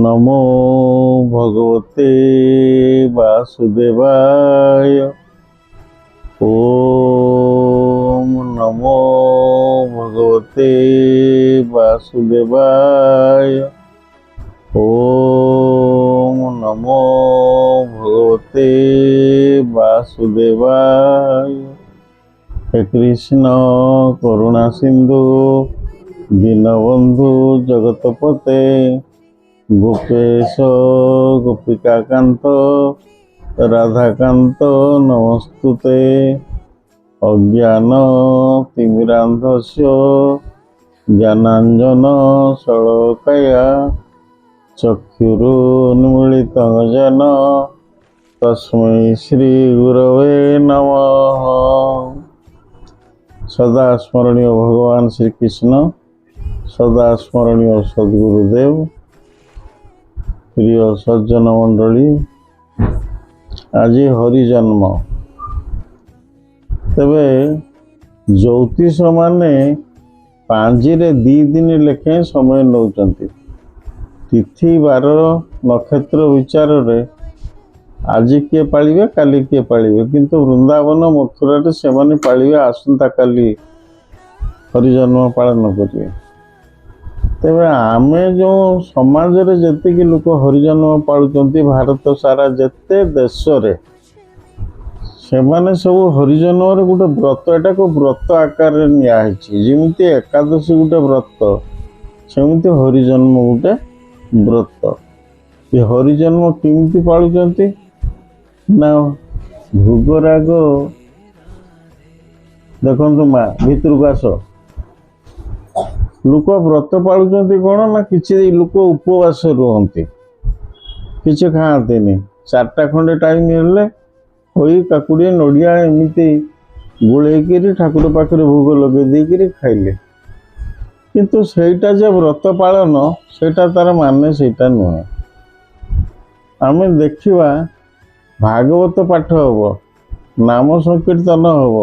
ନମୋ ଭଗବତେ ବାସୁଦେବାୟ। ଓମ୍ ନମୋ ଭଗବତେ ବାସୁଦେବାୟ। ଓମ୍ ନମୋ ଭଗବତେ ବାସୁଦେବାୟ। ହେ କୃଷ୍ଣ କରୁଣା ସିନ୍ଧୁ ଦୀନବନ୍ଧୁ ଜଗତପତେ, ଗୋପେଶ ଗୋପିକାକାନ୍ତ ରାଧାକାନ୍ତ ନମସ୍ତୁତେ। ଅଜ୍ଞାନ ତିମିରାନ୍ଧସ୍ୟ ଜ୍ଞାନାଞ୍ଜନ ଶଳକୟା, ଚକ୍ଷୁରୁନ୍ମିଳିତ ଯେନ ତସ୍ମୈ ଶ୍ରୀ ଗୁରବେ ନମଃ। ସଦା ସ୍ମରଣୀୟ ଭଗବାନ ଶ୍ରୀକୃଷ୍ଣ, ସଦା ସ୍ମରଣୀୟ ସଦ୍ଗୁରୁଦେବ, ପ୍ରିୟ ସଜ୍ଜନ ମଣ୍ଡଳୀ, ଆଜି ହରି ଜନ୍ମ। ତେବେ ଜ୍ୟୋତିଷ ମାନେ ପାଞ୍ଜିରେ 2 ଦିନ ଲେଖାଏଁ ସମୟ ନେଉଛନ୍ତି। ତିଥି ବାର ନକ୍ଷତ୍ର ବିଚାରରେ ଆଜି କିଏ ପାଳିବେ, କାଲି କିଏ ପାଳିବେ, କିନ୍ତୁ ବୃନ୍ଦାବନ ମଥୁରାରେ ସେମାନେ ପାଳିବେ ଆସନ୍ତାକାଲି ହରିଜନ୍ମ ପାଳନ କରିବେ। ତେବେ ଆମେ ଯେଉଁ ସମାଜରେ ଯେତିକି ଲୋକ ହରିଜନ୍ମ ପାଳୁଛନ୍ତି, ଭାରତ ସାରା ଯେତେ ଦେଶରେ, ସେମାନେ ସବୁ ହରିଜନ୍ମରେ ଗୋଟେ ବ୍ରତ, ଏଟାକୁ ବ୍ରତ ଆକାରରେ ନିଆହେଇଛି। ଯେମିତି ଏକାଦଶୀ ଗୋଟେ ବ୍ରତ, ସେମିତି ହରିଜନ୍ମ ଗୋଟେ ବ୍ରତ। ଏ ହରିଜନ୍ମ କେମିତି ପାଳୁଛନ୍ତି ନା ଭୋଗରାଗ। ଦେଖନ୍ତୁ ମା, ଭିତରକୁ ଆସ। ଲୋକ ବ୍ରତ ପାଳୁଛନ୍ତି କ'ଣ ନା, କିଛି ଲୋକ ଉପବାସ ରୁହନ୍ତି, କିଛି ଖାଆନ୍ତିନି। 4ଟା ଖଣ୍ଡେ ଟାଇମ୍ ହେଲେ ଖଇ କାକୁଡ଼ି ନଡ଼ିଆ ଏମିତି ଗୋଳେଇକିରି ଠାକୁର ପାଖରେ ଭୋଗ ଲଗେଇ ଦେଇକିରି ଖାଇଲେ। କିନ୍ତୁ ସେଇଟା ଯେ ବ୍ରତ ପାଳନ, ସେଇଟା ତାର ମାନେ ସେଇଟା ନୁହେଁ। ଆମେ ଦେଖିବା ଭାଗବତ ପାଠ ହବ, ନାମ ସଂକୀର୍ତ୍ତନ ହବ,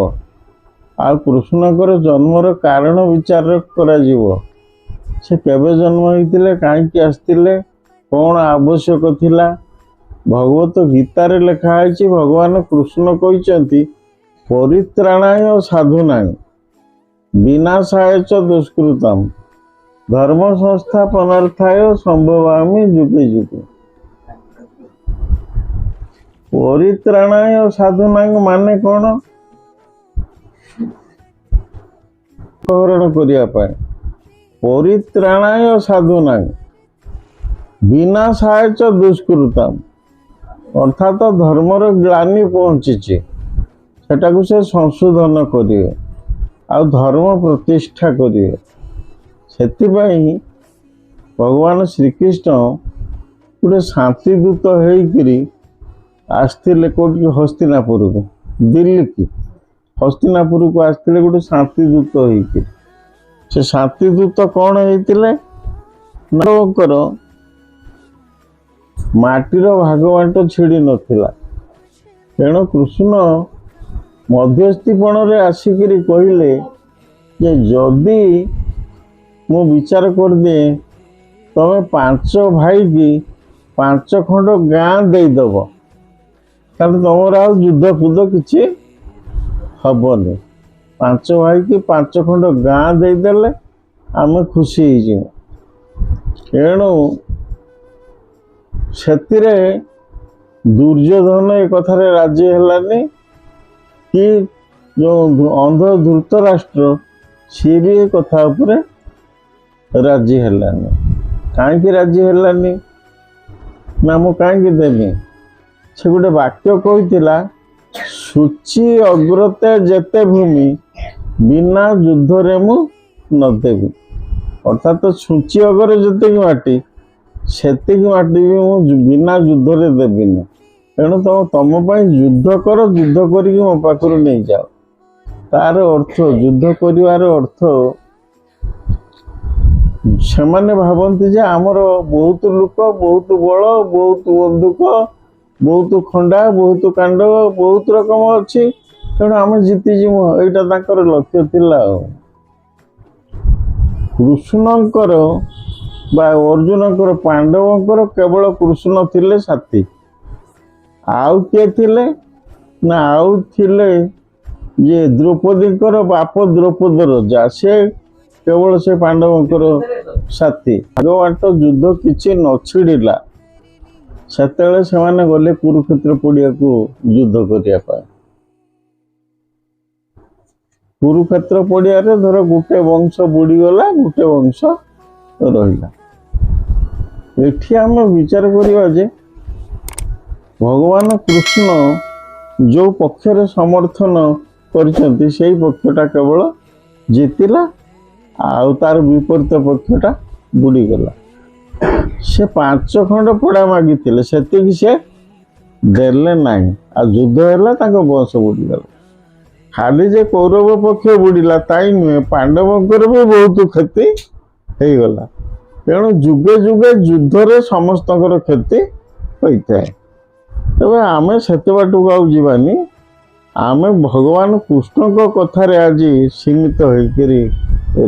ଆଉ କୃଷ୍ଣଙ୍କର ଜନ୍ମର କାରଣ ବିଚାର କରାଯିବ। ସେ କେବେ ଜନ୍ମ ହେଇଥିଲେ, କାହିଁକି ଆସିଥିଲେ, କ'ଣ ଆବଶ୍ୟକ ଥିଲା। ଭଗବତ ଗୀତାରେ ଲେଖା ହେଇଛି, ଭଗବାନ କୃଷ୍ଣ କହିଛନ୍ତି, ପରିତ୍ରାଣାୟ ସାଧୁନାଂ ବିନାଶାୟ ଚ ଦୁଷ୍କୃତମ୍ ଧର୍ମ ସଂସ୍ଥାପନାର୍ଥାୟ ସମ୍ଭବାମି ଯୁଗେ ଯୁଗେ। ପରିତ୍ରାଣାୟ ସାଧୁନାଂ ମାନେ କ'ଣ? ହରଣ କରିବା ପାଇଁ। ପରିତ୍ରାଣାୟ ସାଧୁନାଂ ବିନାଶାୟ ଚ ଦୁଷ୍କୃତମ୍, ଅର୍ଥାତ ଧର୍ମର ଗ୍ଲାନି ପହଞ୍ଚିଛି, ସେଟାକୁ ସେ ସଂଶୋଧନ କରିବେ ଆଉ ଧର୍ମ ପ୍ରତିଷ୍ଠା କରିବେ। ସେଥିପାଇଁ ଭଗବାନ ଶ୍ରୀକୃଷ୍ଣ ଗୋଟେ ଶାନ୍ତିଦୂତ ହେଇକିରି ଆସିଥିଲେ। କୋଉଠି? ହସ୍ତିନାପୁରକୁ, ଦିଲ୍ଲୀକି ହସ୍ତିନାପୁରକୁ ଆସିଥିଲେ ଗୋଟେ ଶାନ୍ତିଦୂତ ହେଇକିରି। ସେ ଶାନ୍ତିଦୂତ କ'ଣ ହେଇଥିଲେ? ନଙ୍କର ମାଟିର ଭାଗବାଣ୍ଟ ଛିଡ଼ି ନଥିଲା। ତେଣୁ କୃଷ୍ଣ ମଧ୍ୟସ୍ଥିପଣରେ ଆସିକିରି କହିଲେ ଯେ ଯଦି ମୁଁ ବିଚାର କରିଦିଏ, ତମେ 5 ଭାଇକି 5 ଖଣ୍ଡ ଗାଁ ଦେଇଦେବ, ତାହେଲେ ତମର ଆଉ ଯୁଦ୍ଧ ଫୁଦ୍ଧ କିଛି ହବନି। 5 ଭାଇକି 5 ଖଣ୍ଡ ଗାଁ ଦେଇଦେଲେ ଆମେ ଖୁସି ହେଇଯିବୁ। ଏଣୁ ସେଥିରେ ଦୁର୍ଯ୍ୟୋଧନ ଏ କଥାରେ ରାଜି ହେଲାନି କି ଯେଉଁ ଅନ୍ଧ ଧୃତରାଷ୍ଟ୍ର, ସିଏ ବି ଏ କଥା ଉପରେ ରାଜି ହେଲାନି। କାହିଁକି ରାଜି ହେଲାନି ନା, ମୁଁ କାହିଁକି ଦେବି? ସେ ଗୋଟେ ବାକ୍ୟ କହିଥିଲା, ସୂଚି ଅଗ୍ରତେ ଯେତେ ଭୂମି ବିନା ଯୁଦ୍ଧରେ ମୁଁ ନଦେବି। ଅର୍ଥାତ ଛୁଞ୍ଚି ଅଗରେ ଯେତିକି ମାଟି, ସେତିକି ମାଟି ବି ମୁଁ ବିନା ଯୁଦ୍ଧରେ ଦେବିନି। ତେଣୁ ତମ ପାଇଁ ଯୁଦ୍ଧ କର, ଯୁଦ୍ଧ କରିକି ମୋ ପାଖରୁ ନେଇଯାଅ। ତାର ଅର୍ଥ, ଯୁଦ୍ଧ କରିବାର ଅର୍ଥ, ସେମାନେ ଭାବନ୍ତି ଯେ ଆମର ବହୁତ ଲୋକ, ବହୁତ ବଳ, ବହୁତ ବନ୍ଧୁକ, ବହୁତ ଖଣ୍ଡା, ବହୁତ କାଣ୍ଡ, ବହୁତ ରକମ ଅଛି, ତେଣୁ ଆମେ ଜିତିଯିବୁ। ଏଇଟା ତାଙ୍କର ଲକ୍ଷ୍ୟ ଥିଲା। ଆଉ କୃଷ୍ଣଙ୍କର ବା ଅର୍ଜୁନଙ୍କର, ପାଣ୍ଡବଙ୍କର କେବଳ କୃଷ୍ଣ ଥିଲେ ସାଥୀ। ଆଉ କିଏ ଥିଲେ ନା, ଆଉ ଥିଲେ ଯେ ଦ୍ରୌପଦୀଙ୍କର ବାପ ଦ୍ରୌପଦ ରଜା, ସେ କେବଳ ସେ ପାଣ୍ଡବଙ୍କର ସାଥୀ। ଭଗବାନ ଯୁଦ୍ଧ କିଛି ନ ଛିଡ଼ିଲା, ସେତେବେଳେ ସେମାନେ ଗଲେ କୁରୁକ୍ଷେତ୍ର ପଡ଼ିଆକୁ ଯୁଦ୍ଧ କରିବା ପାଇଁ। କୁରୁକ୍ଷେତ୍ର ପଡ଼ିଆରେ ଧର ଗୋଟେ ବଂଶ ବୁଡ଼ିଗଲା, ଗୋଟେ ବଂଶ ରହିଲା। ଏଠି ଆମେ ବିଚାର କରିବା ଯେ ଭଗବାନ କୃଷ୍ଣ ଯେଉଁ ପକ୍ଷରେ ସମର୍ଥନ କରିଛନ୍ତି ସେଇ ପକ୍ଷଟା କେବଳ ଜିତିଲା, ଆଉ ତାର ବିପରୀତ ପକ୍ଷଟା ବୁଡ଼ିଗଲା। ସେ 5 ଖଣ୍ଡ ପୋଡ଼ା ମାଗିଥିଲେ, ସେତିକି ସେ ଦେଲେ ନାହିଁ, ଆଉ ଯୁଦ୍ଧ ହେଲା, ତାଙ୍କ ବଂଶ ବୁଡ଼ିଗଲା। ଖାଲି ଯେ କୌରବ ପକ୍ଷ ବୁଡ଼ିଲା ତାଇ ନୁହେଁ, ପାଣ୍ଡବଙ୍କର ବି ବହୁତ କ୍ଷତି ହେଇଗଲା। ତେଣୁ ଯୁଗେ ଯୁଗେ ଯୁଦ୍ଧରେ ସମସ୍ତଙ୍କର କ୍ଷତି ହୋଇଥାଏ। ତେବେ ଆମେ ସେତେ ବାଟକୁ ଆଉ ଯିବାନି, ଆମେ ଭଗବାନ କୃଷ୍ଣଙ୍କ କଥାରେ ଆଜି ସୀମିତ ହେଇକରି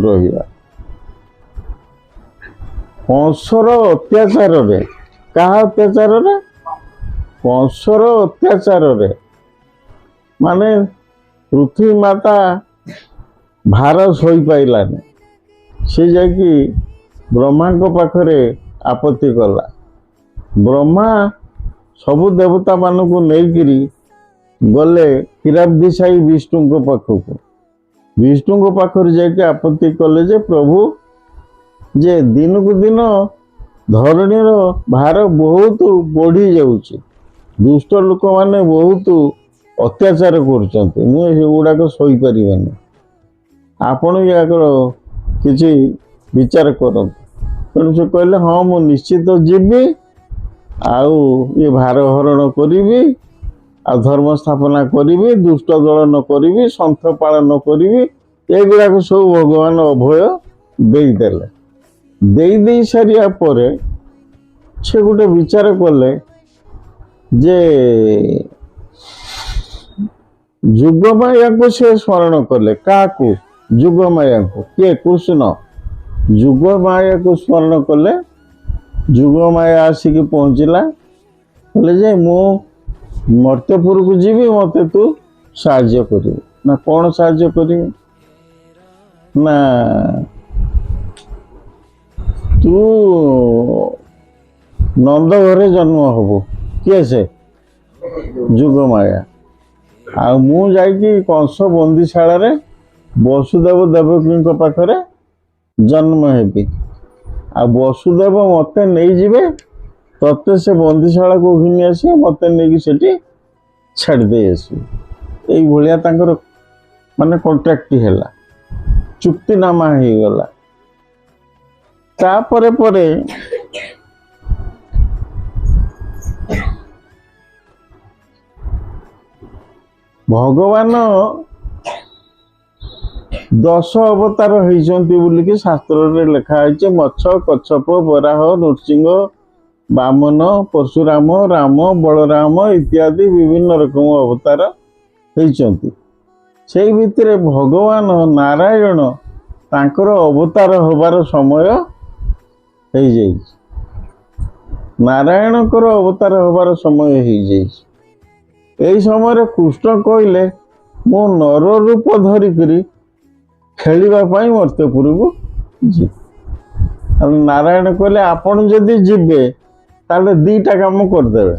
ରହିବା। କଂସର ଅତ୍ୟାଚାରରେ, କାହା ଅତ୍ୟାଚାରରେ? କଂସର ଅତ୍ୟାଚାରରେ, ମାନେ ପୃଥିବୀ ମାତା ଭାର ସହିପାଇଲାନି, ସେ ଯାଇକି ବ୍ରହ୍ମାଙ୍କ ପାଖରେ ଆପତ୍ତି କଲା। ବ୍ରହ୍ମା ସବୁ ଦେବତାମାନଙ୍କୁ ନେଇକିରି ଗଲେ କ୍ଷୀରାବ୍ଧିଶାୟୀ ବିଷ୍ଣୁଙ୍କ ପାଖକୁ। ବିଷ୍ଣୁଙ୍କ ପାଖରେ ଯାଇକି ଆପତ୍ତି କଲେ ଯେ ପ୍ରଭୁ, ଯେ ଦିନକୁ ଦିନ ଧରଣୀର ଭାର ବହୁତ ବଢ଼ି ଯାଉଛି, ଦୁଷ୍ଟ ଲୋକମାନେ ବହୁତ ଅତ୍ୟାଚାର କରୁଛନ୍ତି, ମୁଁ ସେଗୁଡ଼ାକ ସହିପାରିବିନି, ଆପଣ ୟାଙ୍କର କିଛି ବିଚାର କରନ୍ତୁ। ତେଣୁ ସେ କହିଲେ ହଁ, ମୁଁ ନିଶ୍ଚିତ ଯିବି, ଆଉ ଏ ଭାର ହରଣ କରିବି, ଆଉ ଧର୍ମ ସ୍ଥାପନା କରିବି, ଦୁଷ୍ଟ ଦଳନ କରିବି, ସନ୍ଥ ପାଳନ କରିବି। ଏଗୁଡ଼ାକ ସବୁ ଭଗବାନ ଅଭୟ ଦେଇଦେଲେ। ଦେଇ ଦେଇ ସାରିବା ପରେ ସେ ଗୋଟେ ବିଚାର କଲେ ଯେ ଯୁଗମାୟାକୁ ସେ ସ୍ମରଣ କଲେ। କାହାକୁ? ଯୁଗମାୟାକୁ। କିଏ? କୃଷ୍ଣ। ଯୁଗମାୟାକୁ ସ୍ମରଣ କଲେ। ଯୁଗମାୟା ଆସିକି ପହଞ୍ଚିଲା, କହିଲେ ଯେ ମୁଁ ମର୍ତ୍ତ୍ୟପୁରକୁ ଯିବି, ମୋତେ ତୁ ସାହାଯ୍ୟ କରିବୁ। ନା କ'ଣ ସାହାଯ୍ୟ କରିବି? ନା ତୁ ନନ୍ଦ ଘରେ ଜନ୍ମ ହବୁ। କିଏ ସେ? ଯୁଗମାୟା। ଆଉ ମୁଁ ଯାଇକି କଂସ ବନ୍ଦିଶାଳାରେ ବସୁଦେବ ଦେବକୀଙ୍କ ପାଖରେ ଜନ୍ମ ହେବି, ଆଉ ବସୁଦେବ ମୋତେ ନେଇଯିବେ, ତତେ ସେ ବନ୍ଦିଶାଳାକୁ ଘିନି ଆସିବେ, ମୋତେ ନେଇକି ସେଠି ଛାଡ଼ି ଦେଇ ଆସିବେ। ଏଇଭଳିଆ ତାଙ୍କର ମାନେ କଣ୍ଟ୍ରାକ୍ଟ ହେଲା, ଚୁକ୍ତିନାମା ହେଇଗଲା। ତାପରେ ପରେ ଭଗବାନ 10 ଅବତାର ହେଇଛନ୍ତି ବୋଲିକି ଶାସ୍ତ୍ରରେ ଲେଖା ହେଇଛି। ମତ୍ସ୍ୟ, କଚ୍ଛପ, ବରାହ, ନୃସିଂହ, ବାମନ, ପରଶୁରାମ, ରାମ, ବଳରାମ ଇତ୍ୟାଦି ବିଭିନ୍ନ ରକମ ଅବତାର ହେଇଛନ୍ତି। ସେଇ ଭିତରେ ଭଗବାନ ନାରାୟଣ ତାଙ୍କର ଅବତାର ହେବାର ସମୟ ହେଇଯାଇଛି। ନାରାୟଣଙ୍କର ଅବତାର ହେବାର ସମୟ ହେଇଯାଇଛି। ଏଇ ସମୟରେ କୃଷ୍ଣ କହିଲେ ମୁଁ ନର ରୂପ ଧରିକିରି ଖେଳିବା ପାଇଁ ମର୍ତ୍ତ୍ୟପୁରକୁ ଯିବି। ତାହେଲେ ନାରାୟଣ କହିଲେ ଆପଣ ଯଦି ଯିବେ ତାହେଲେ 2ଟା କାମ କରିଦେବେ,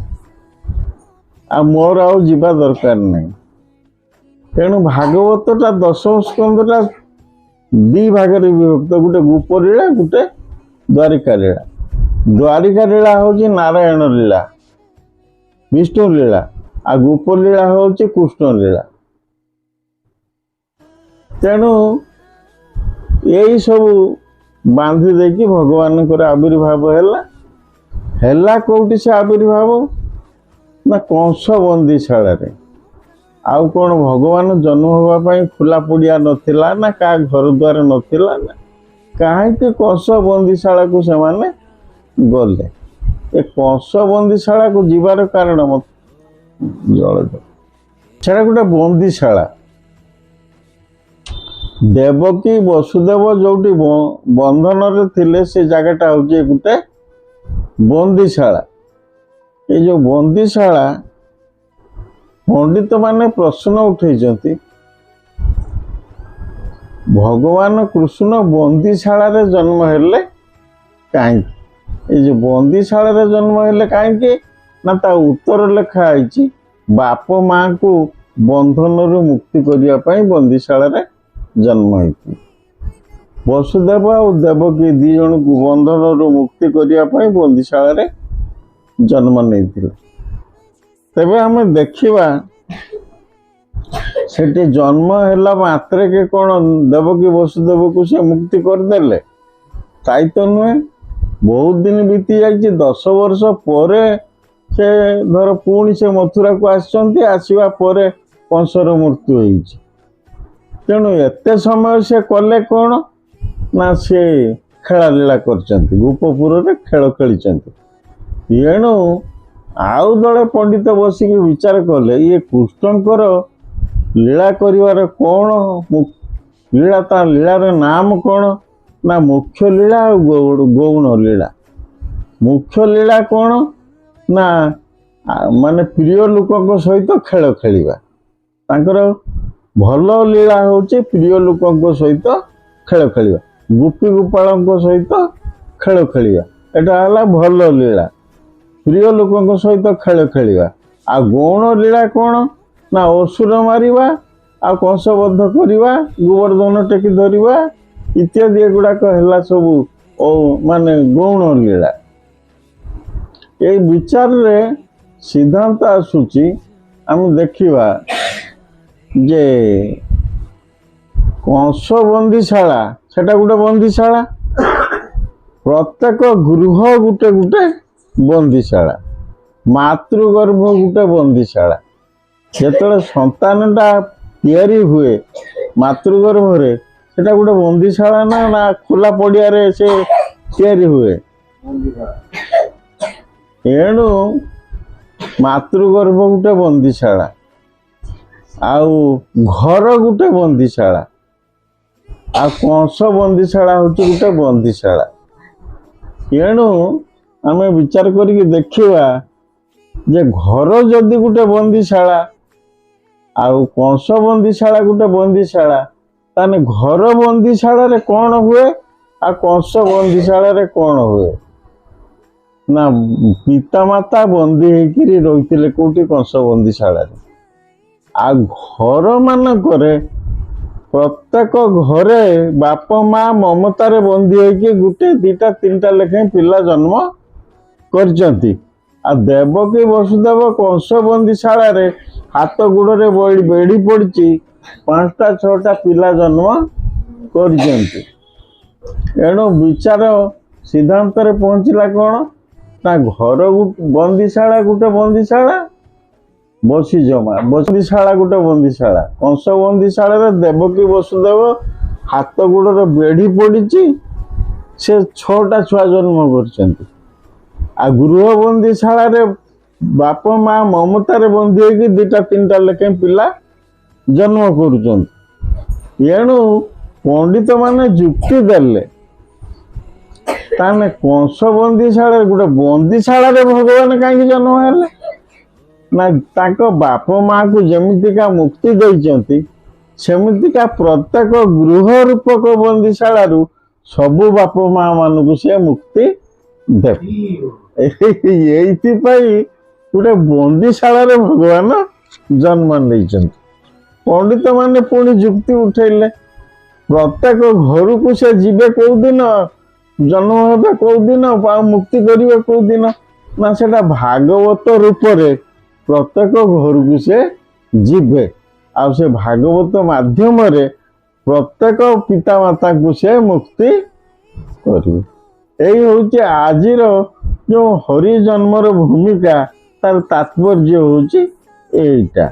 ଆଉ ମୋର ଆଉ ଯିବା ଦରକାର ନାହିଁ। ତେଣୁ ଭାଗବତଟା ଦଶମ ସ୍କନ୍ଧଟା 2 ଭାଗରେ ବିଭକ୍ତ, ଗୋଟେ ଗୋପ ଲୀଳା, ଗୋଟେ ଦ୍ୱାରିକା ଲୀଳା। ଦ୍ୱାରିକା ଲୀଳା ହେଉଛି ନାରାୟଣ ଲୀଳା, ବିଷ୍ଣୁ ଲୀଳା, ଆଉ ଗୋପ ଲୀଳା ହେଉଛି କୃଷ୍ଣ ଲୀଳା। ତେଣୁ ଏଇସବୁ ବାନ୍ଧି ଦେଇକି ଭଗବାନଙ୍କର ଆବିର୍ଭାବ ହେଲା। ହେଲା କୋଉଠି ସେ ଆବିର୍ଭାବ? ନା କଂସ ବନ୍ଦିଶାଳାରେ। ଆଉ କ'ଣ ଭଗବାନ ଜନ୍ମ ହେବା ପାଇଁ ଖୋଲା ପଡ଼ିଆ ନଥିଲା, ନା କାହା ଘର ଦ୍ୱାର ନଥିଲା, ନା କାହିଁକି କଂସ ବନ୍ଦିଶାଳାକୁ ସେମାନେ ଗଲେ? ଏ କଂସ ବନ୍ଦିଶାଳାକୁ ଯିବାର କାରଣ ଜଳ, ସେଟା ଗୋଟେ ବନ୍ଦିଶାଳା। ଦେବକୀ ବସୁଦେବ ଯୋଉଠି ବନ୍ଧନରେ ଥିଲେ, ସେ ଜାଗାଟା ହଉଛି ଗୋଟେ ବନ୍ଦିଶାଳା। ଏଇ ଯୋଉ ବନ୍ଦିଶାଳା, ପଣ୍ଡିତ ମାନେ ପ୍ରଶ୍ନ ଉଠେଇଛନ୍ତି, ଭଗବାନ କୃଷ୍ଣ ବନ୍ଦିଶାଳାରେ ଜନ୍ମ ହେଲେ କାହିଁକି? ଏଇ ଯୋଉ ବନ୍ଦିଶାଳାରେ ଜନ୍ମ ହେଲେ କାହିଁକି ନା, ତା ଉତ୍ତର ଲେଖା ହେଇଛି, ବାପ ମାଙ୍କୁ ବନ୍ଧନରୁ ମୁକ୍ତି କରିବା ପାଇଁ ବନ୍ଦିଶାଳାରେ ଜନ୍ମ ହେଇଥିଲେ। ବସୁଦେବ ଆଉ ଦେବକୀ ଦି ଜଣଙ୍କୁ ବନ୍ଧନରୁ ମୁକ୍ତି କରିବା ପାଇଁ ବନ୍ଦିଶାଳାରେ ଜନ୍ମ ନେଇଥିଲେ। ତେବେ ଆମେ ଦେଖିବା, ସେଠି ଜନ୍ମ ହେଲା ମାତ୍ରକେ କ'ଣ ଦେବକୀ ବସୁଦେବକୁ ସେ ମୁକ୍ତି କରିଦେଲେ? ତାଇ ତ ନୁହେଁ। ବହୁତ ଦିନ ବିତି ଯାଇଛି। 10 ବର୍ଷ ପରେ ସେ ଧର ପୁଣି ସେ ମଥୁରାକୁ ଆସିଛନ୍ତି। ଆସିବା ପରେ କଂସର ମୃତ୍ୟୁ ହେଇଛି। ତେଣୁ ଏତେ ସମୟ ସେ କଲେ କ'ଣ ନା, ସେ ଖେଳାଲୀଳା କରିଛନ୍ତି, ଗୋପପୁରରେ ଖେଳ ଖେଳିଛନ୍ତି। ଏଣୁ ଆଉ ଦଳେ ପଣ୍ଡିତ ବସିକି ବିଚାର କଲେ, ଇଏ କୃଷ୍ଣଙ୍କର ଲୀଳା କରିବାର କ'ଣ ଲୀଳା, ତା ଲୀଳାର ନାମ କ'ଣ ନା, ମୁଖ୍ୟ ଲୀଳା ଆଉ ଗୌଣ ଲୀଳା। ମୁଖ୍ୟ ଲୀଳା କ'ଣ ନା, ମାନେ ପ୍ରିୟ ଲୋକଙ୍କ ସହିତ ଖେଳ ଖେଳିବା। ତାଙ୍କର ଭଲ ଲୀଳା ହେଉଛି ପ୍ରିୟ ଲୋକଙ୍କ ସହିତ ଖେଳ ଖେଳିବା, ଗୋପୀ ଗୋପାଳଙ୍କ ସହିତ ଖେଳ ଖେଳିବା। ଏଟା ହେଲା ଭଲ ଲୀଳା, ପ୍ରିୟ ଲୋକଙ୍କ ସହିତ ଖେଳ ଖେଳିବା। ଆଉ ଗୌଣ ଲୀଳା କ'ଣ ନା, ଅସୁର ମାରିବା ଆଉ କଂସବଦ୍ଧ କରିବା, ଗୋବର୍ଦ୍ଧନ ଟେକି ଧରିବା ଇତ୍ୟାଦି। ଏଗୁଡ଼ାକ ହେଲା ସବୁ ମାନେ ଗୌଣ ଲୀଳା। ଏଇ ବିଚାରରେ ସିଦ୍ଧାନ୍ତ ଆସୁଛି, ଆମେ ଦେଖିବା ଯେ କଂସ ବନ୍ଦିଶାଳା, ସେଟା ଗୋଟେ ବନ୍ଦିଶାଳା। ପ୍ରତ୍ୟେକ ଗୃହ ଗୋଟେ ଗୋଟେ ବନ୍ଦିଶାଳା। ମାତୃଗର୍ଭ ଗୋଟେ ବନ୍ଦିଶାଳା। ଯେତେବେଳେ ସନ୍ତାନଟା ତିଆରି ହୁଏ ମାତୃଗର୍ଭରେ, ସେଟା ଗୋଟେ ବନ୍ଦିଶାଳା ନା ନା ଖୋଲା ପଡ଼ିଆରେ ସେ ତିଆରି ହୁଏ? ଏଣୁ ମାତୃଗର୍ଭ ଗୋଟେ ବନ୍ଦିଶାଳା, ଆଉ ଘର ଗୋଟେ ବନ୍ଦିଶାଳା, ଆଉ କଂସ ବନ୍ଦିଶାଳା ହଉଛି ଗୋଟେ ବନ୍ଦିଶାଳା। ଏଣୁ ଆମେ ବିଚାର କରିକି ଦେଖିବା ଯେ ଘର ଯଦି ଗୋଟେ ବନ୍ଦିଶାଳା ଆଉ କଂସ ବନ୍ଦିଶାଳା ଗୋଟେ ବନ୍ଦିଶାଳା, ତାହେଲେ ଘର ବନ୍ଦିଶାଳାରେ କ'ଣ ହୁଏ ଆଉ କଂସ ବନ୍ଦିଶାଳାରେ କ'ଣ ହୁଏ ନା, ପିତାମାତା ବନ୍ଦୀ ହେଇକିରି ରହିଥିଲେ କୋଉଠି? କଂସ ବନ୍ଦିଶାଳାରେ। ଆଉ ଘର ମାନଙ୍କରେ ପ୍ରତ୍ୟେକ ଘରେ ବାପ ମା ମମତାରେ ବନ୍ଦୀ ହେଇକି ଗୋଟେ, ଦିଟା, ତିନିଟା ଲେଖାଏଁ ପିଲା ଜନ୍ମ କରିଛନ୍ତି। ଆଉ ଦେବକୀ ବସୁଦେବ କଂସ ବନ୍ଦିଶାଳାରେ ହାତ ଗୋଡ଼ରେ ବେଡ଼ି ପଡ଼ିଛି, ପାଞ୍ଚଟା ଛଅଟା ପିଲା ଜନ୍ମ କରିଛନ୍ତି। ଏଣୁ ବିଚାର ସିଦ୍ଧାନ୍ତରେ ପହଞ୍ଚିଲା କ'ଣ ନା, ଘର ବନ୍ଦିଶାଳା ଗୋଟେ ବନ୍ଦିଶାଳା, ବସି ଜମା ବନ୍ଦିଶାଳା ଗୋଟେ ବନ୍ଦିଶାଳା। କଂସ ବନ୍ଦିଶାଳାରେ ଦେବକୀ ବସୁଦେବ ହାତ ଗୋଡ଼ରେ ବେଢ଼ି ପଡ଼ିଛି, ସେ ଛଅଟା ଛୁଆ ଜନ୍ମ କରିଛନ୍ତି। ଆଉ ଗୃହ ବନ୍ଦିଶାଳାରେ ବାପ ମା ମମତାରେ ବନ୍ଦୀ ହେଇକି ଦିଟା ତିନିଟା ଲେଖାଏଁ ପିଲା ଜନ୍ମ କରୁଛନ୍ତି। ଏଣୁ ପଣ୍ଡିତ ମାନେ ଯୁକ୍ତି ଦେଲେ, ତାହେଲେ କଂସ ବନ୍ଦିଶାଳାରେ, ଗୋଟେ ବନ୍ଦିଶାଳାରେ ଭଗବାନ କାହିଁକି ଜନ୍ମ ହେଲେ ନା, ତାଙ୍କ ବାପ ମାକୁ ଯେମିତିକା ମୁକ୍ତି ଦେଇଛନ୍ତି, ସେମିତିକା ପ୍ରତ୍ୟେକ ଗୃହ ରୂପକ ବନ୍ଦିଶାଳାରୁ ସବୁ ବାପ ମା ମାନଙ୍କୁ ସେ ମୁକ୍ତି ଦେବେ। ଏଇଥିପାଇଁ ଗୋଟେ ବନ୍ଦିଶାଳାରେ ଭଗବାନ ଜନ୍ମ ନେଇଛନ୍ତି। ପଣ୍ଡିତ ମାନେ ପୁଣି ଯୁକ୍ତି ଉଠେଇଲେ, ପ୍ରତ୍ୟେକ ଘରକୁ ସେ ଯିବେ କୋଉଦିନ, ଜନ୍ମ ହେବେ କୋଉଦିନ ଆଉ ମୁକ୍ତି କରିବେ କୋଉଦିନ ନା, ସେଟା ଭାଗବତ ରୂପରେ ପ୍ରତ୍ୟେକ ଘରକୁ ସେ ଯିବେ ଆଉ ସେ ଭାଗବତ ମାଧ୍ୟମରେ ପ୍ରତ୍ୟେକ ପିତାମାତାଙ୍କୁ ସେ ମୁକ୍ତି କରିବେ। ଏଇ ହଉଛି ଆଜିର ଯୋଉ ହରି ଜନ୍ମର ଭୂମିକା, ତାର ତାତ୍ପର୍ଯ୍ୟ ହଉଛି ଏଇଟା।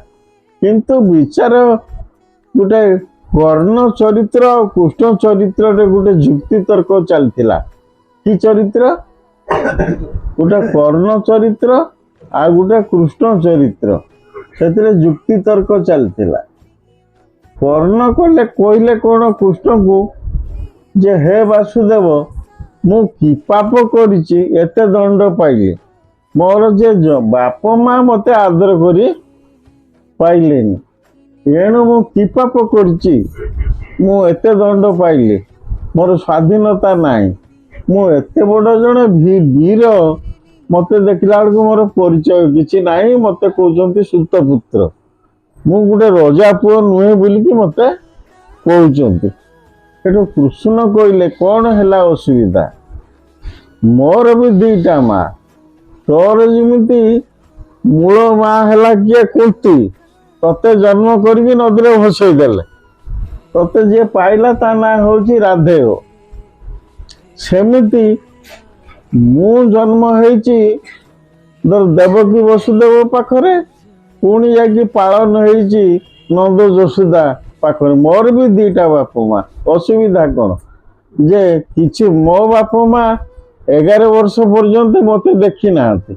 କିନ୍ତୁ ବିଚାର ଗୋଟେ କର୍ଣ୍ଣ ଚରିତ୍ର ଆଉ କୃଷ୍ଣ ଚରିତ୍ରରେ ଗୋଟେ ଯୁକ୍ତି ତର୍କ ଚାଲିଥିଲା। କି ଚରିତ୍ର? ଗୋଟେ କର୍ଣ୍ଣ ଚରିତ୍ର ଆଉ ଗୋଟେ କୃଷ୍ଣ ଚରିତ୍ର, ସେଥିରେ ଯୁକ୍ତି ତର୍କ ଚାଲିଥିଲା। କର୍ଣ୍ଣ କଲେ କହିଲେ କ'ଣ କୃଷ୍ଣକୁ ଯେ ହେ ବାସୁଦେବ, ମୁଁ କି ପାପ କରିଛି ଏତେ ଦଣ୍ଡ ପାଇଲି? ମୋର ଯେ ବାପ ମା ମୋତେ ଆଦର କରି ପାଇଲେନି, ଏଣୁ ମୁଁ କି ପାପ କରିଛି ମୁଁ ଏତେ ଦଣ୍ଡ ପାଇଲି? ମୋର ସ୍ୱାଧୀନତା ନାହିଁ। ମୁଁ ଏତେ ବଡ଼ ଜଣେ ବୀର, ମୋତେ ଦେଖିଲା ବେଳକୁ ମୋର ପରିଚୟ କିଛି ନାହିଁ। ମୋତେ କହୁଛନ୍ତି ସୁତପୁତ୍ର, ମୁଁ ଗୋଟେ ରଜା ପୁଅ ନୁହେଁ ବୋଲିକି ମୋତେ କହୁଛନ୍ତି। ସେଠୁ କୃଷ୍ଣ କହିଲେ, କ'ଣ ହେଲା ଅସୁବିଧା? ମୋର ବି ଦିଟା ମା। ତୋର ଯେମିତି ମୂଳ ମା ହେଲା କିଏ? କୁନ୍ତି। ତତେ ଜନ୍ମ କରିକି ନଦୀରେ ଭସେଇ ଦେଲେ, ତତେ ଯିଏ ପାଇଲା ତା ନାଁ ହଉଛି ରାଧେୟ। ସେମିତି ମୁଁ ଜନ୍ମ ହେଇଛି ଧର ଦେବକୀ ବସୁଦେବ ପାଖରେ, ପୁଣି ଯାଇକି ପାଳନ ହେଇଛି ନନ୍ଦ ଯଶୋଦା ପାଖରେ। ମୋର ବି ଦିଟା ବାପ ମା। ଅସୁବିଧା କ'ଣ ଯେ କିଛି ମୋ ବାପ ମା 11 ବର୍ଷ ପର୍ଯ୍ୟନ୍ତ ମତେ ଦେଖି ନାହାନ୍ତି।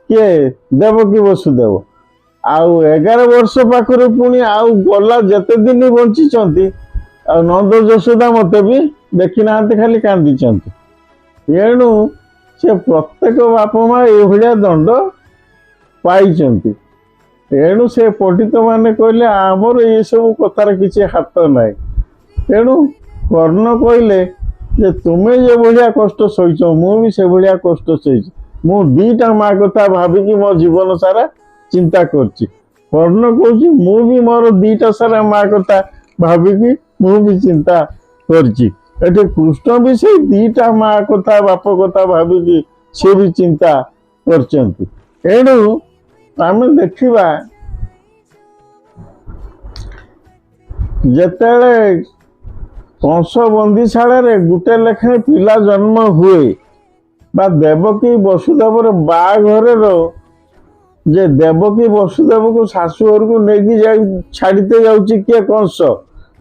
କିଏ? ଦେବକୀ ବସୁଦେବ। ଆଉ 11 ବର୍ଷ ପାଖରେ ପୁଣି ଆଉ ଗଲା ଯେତେ ଦିନ ବଞ୍ଚିଛନ୍ତି, ଆଉ ନନ୍ଦ ଯଶୋଦା ମତେ ବି ଦେଖି ନାହାନ୍ତି, ଖାଲି କାନ୍ଦିଛନ୍ତି। ଏଣୁ ସେ ପ୍ରତ୍ୟେକ ବାପ ମା ଏଇଭଳିଆ ଦଣ୍ଡ ପାଇଛନ୍ତି। ଏଣୁ ସେ ପଣ୍ଡିତ ମାନେ କହିଲେ, ଆମର ଏସବୁ କଥାର କିଛି ହାତ ନାହିଁ। ତେଣୁ କର୍ଣ୍ଣ କହିଲେ ଯେ ତୁମେ ଯେଭଳିଆ କଷ୍ଟ ସହିଛ, ମୁଁ ବି ସେଭଳିଆ କଷ୍ଟ ସହିଛି। ମୁଁ ଦିଟା ମା କଥା ଭାବିକି ମୋ ଜୀବନ ସାରା ଚିନ୍ତା କରୁଛି। କର୍ଣ୍ଣ କହୁଛି, ମୁଁ ବି ମୋର ଦିଟା ସାରା ମା କଥା ଭାବିକି ମୁଁ ବି ଚିନ୍ତା କରିଛି। ଏଠି କୃଷ୍ଣ ବି ସେଇ ଦିଟା ମା କଥା, ବାପ କଥା ଭାବିକି ସେ ବି ଚିନ୍ତା କରିଛନ୍ତି। ଏଣୁ ଆମେ ଦେଖିବା, ଯେତେବେଳେ କଂସ ବନ୍ଦିଶାଳାରେ ଗୋଟେ ଲେଖାଏଁ ପିଲା ଜନ୍ମ ହୁଏ, ବା ଦେବକୀ ବସୁଦେବର ବାହାଘରର ଯେ ଦେବକୀ ବସୁଦେବକୁ ଶାଶୁ ଘରକୁ ନେଇକି ଯାଇ ଛାଡ଼ିତେ ଯାଉଛି କିଏ? କଂସ।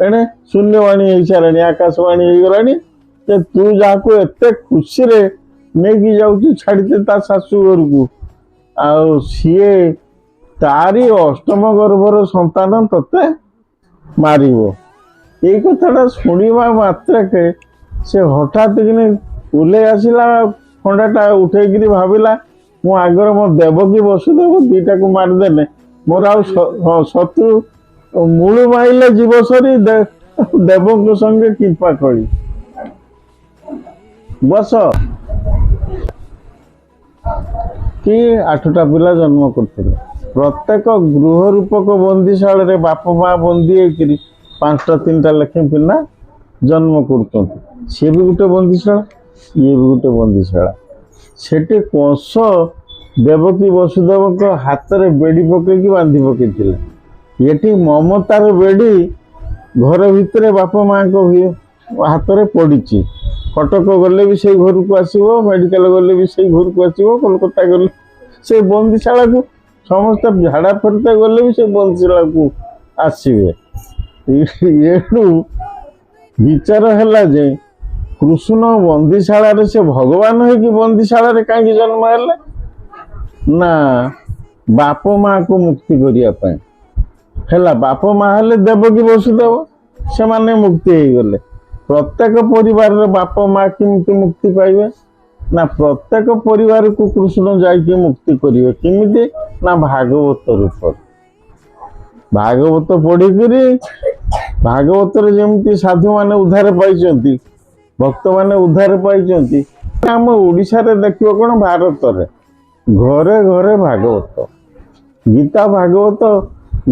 ଏଣେ ଶୂନ୍ୟବାଣୀ ହେଇସାରିଲାଣି, ଆକାଶବାଣୀ ହେଇଗଲାଣି ଯେ ତୁ ଯାହାକୁ ଏତେ ଖୁସିରେ ନେଇକି ଯାଉଛୁ ଛାଡ଼ିତେ ତା ଶାଶୁ ଘରକୁ, ଆଉ ସିଏ ତାରି ଅଷ୍ଟମ ଗର୍ଭର ସନ୍ତାନ ତତେ ମାରିବ। ଏଇ କଥାଟା ଶୁଣିବା ମାତ୍ରକେ ସେ ହଠାତ୍ କିନି ଓହ୍ଲେଇ ଆସିଲା, ଖଣ୍ଡାଟା ଉଠେଇକିରି ଭାବିଲା, ମୁଁ ଆଗରେ ମୋ ଦେବକୀ ବସୁଦେବ ଦିଟାକୁ ମାରିଦେଲେ ମୋର ଆଉ ଶତ୍ରୁ ମୂଳୁ ମାଇଲେ ଯିବ ସରି, ଦେବଙ୍କ ସଙ୍ଗେ କିମ୍ପା କଳି। ବସ କି 8ଟା ପିଲା ଜନ୍ମ କରିଥିଲେ। ପ୍ରତ୍ୟେକ ଗୃହ ରୂପକ ବନ୍ଦିଶାଳରେ ବାପ ମା ବନ୍ଦୀ ହେଇକିରି 5ଟା 3ଟା ଲେଖାଏଁ ପିଲା ଜନ୍ମ କରୁଛନ୍ତି। ସିଏ ବି ଗୋଟେ ବନ୍ଦିଶାଳା, ଇଏ ବି ଗୋଟେ ବନ୍ଦିଶାଳା। ସେଠି କଂସ ଦେବକୀ ବସୁଦେବଙ୍କ ହାତରେ ବେଡ଼ି ପକେଇକି ବାନ୍ଧି ପକେଇଥିଲେ। ଏଠି ମମତାର ବେଡ଼ି ଘର ଭିତରେ ବାପ ମାଙ୍କ ହାତରେ ପଡ଼ିଛି। କଟକ ଗଲେ ବି ସେଇ ଘରକୁ ଆସିବ, ମେଡ଼ିକାଲ ଗଲେ ବି ସେଇ ଘରକୁ ଆସିବ, କୋଲକାତା ଗଲେ ସେଇ ବନ୍ଦିଶାଳାକୁ, ସମସ୍ତେ ଝାଡ଼ା ଫେରତେ ଗଲେ ବି ସେ ବନ୍ଦିଶାଳାକୁ ଆସିବେ। ଏଣୁ ବିଚାର ହେଲା ଯେ କୃଷ୍ଣ ବନ୍ଦିଶାଳାରେ ସେ ଭଗବାନ ହେଇକି ବନ୍ଦିଶାଳାରେ କାହିଁକି ଜନ୍ମ ହେଲେ? ନା ବାପ ମାକୁ ମୁକ୍ତି କରିବା ପାଇଁ ହେଲା। ବାପ ମା ହେଲେ ଦେବକୀ ବସୁଦେବ, ସେମାନେ ମୁକ୍ତି ହେଇଗଲେ। ପ୍ରତ୍ୟେକ ପରିବାରର ବାପ ମା କେମିତି ମୁକ୍ତି ପାଇବେ? ନା ପ୍ରତ୍ୟେକ ପରିବାରକୁ କୃଷ୍ଣ ଯାଇକି ମୁକ୍ତି କରିବେ। କେମିତି? ନା ଭାଗବତ ରୂପରେ। ଭାଗବତ ପଢିକିରି, ଭାଗବତରେ ଯେମିତି ସାଧୁମାନେ ଉଦ୍ଧାର ପାଇଛନ୍ତି, ଭକ୍ତମାନେ ଉଦ୍ଧାର ପାଇଛନ୍ତି, ଆମ ଓଡ଼ିଶାରେ ଦେଖିବ କ'ଣ, ଭାରତରେ ଘରେ ଘରେ ଭାଗବତ, ଗୀତା। ଭାଗବତ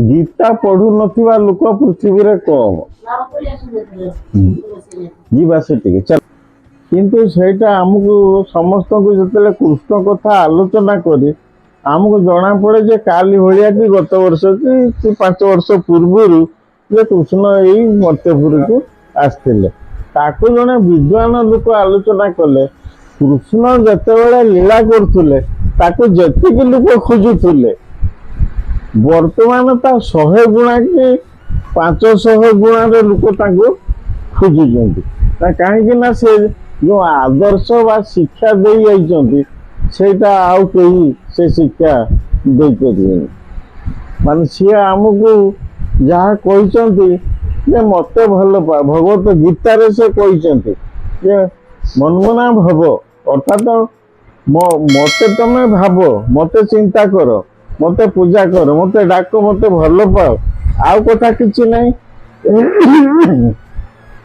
ଗୀତା ପଢୁନଥିବା ଲୋକ ପୃଥିବୀରେ କମ। ଯିବା ସେଠିକି ଚାଲ। କିନ୍ତୁ ସେଇଟା ଆମକୁ ସମସ୍ତଙ୍କୁ ଯେତେବେଳେ କୃଷ୍ଣ କଥା ଆଲୋଚନା କରି ଆମକୁ ଜଣା ପଡେ ଯେ କାଲି ଭଳିଆ କି ଗତ ବର୍ଷ କି 5 ବର୍ଷ ପୂର୍ବରୁ ଯେ କୃଷ୍ଣ ଏଇ ମର୍ତ୍ତ୍ୟପୁରକୁ ଆସିଥିଲେ। ତାକୁ ଜଣେ ବିଦ୍ୱାନ ଲୋକ ଆଲୋଚନା କଲେ, କୃଷ୍ଣ ଯେତେବେଳେ ଲୀଳା କରୁଥିଲେ ତାକୁ ଯେତିକି ଲୋକ ଖୋଜୁଥିଲେ, ବର୍ତ୍ତମାନ ତା 100 ଗୁଣା କି 500 ଗୁଣାରେ ଲୋକ ତାଙ୍କୁ ଖୋଜୁଛନ୍ତି। ନା କାହିଁକି ନା ସେ ଯୋଉ ଆଦର୍ଶ ବା ଶିକ୍ଷା ଦେଇ ଯାଇଛନ୍ତି, ସେଇଟା ଆଉ କେହି ସେ ଶିକ୍ଷା ଦେଇପାରିବେନି। ମାନେ ସିଏ ଆମକୁ ଯାହା କହିଛନ୍ତି ଯେ ମତେ ଭଲ ପା, ଭଗବତ ଗୀତାରେ ସେ କହିଛନ୍ତି ଯେ ମନ୍ମନା ଭବ, ଅର୍ଥାତ ମତେ ତମେ ଭାବ, ମତେ ଚିନ୍ତା କର, ମତେ ପୂଜା କର, ମତେ ଡାକ, ମତେ ଭଲ ପାଅ, ଆଉ କଥା କିଛି ନାହିଁ।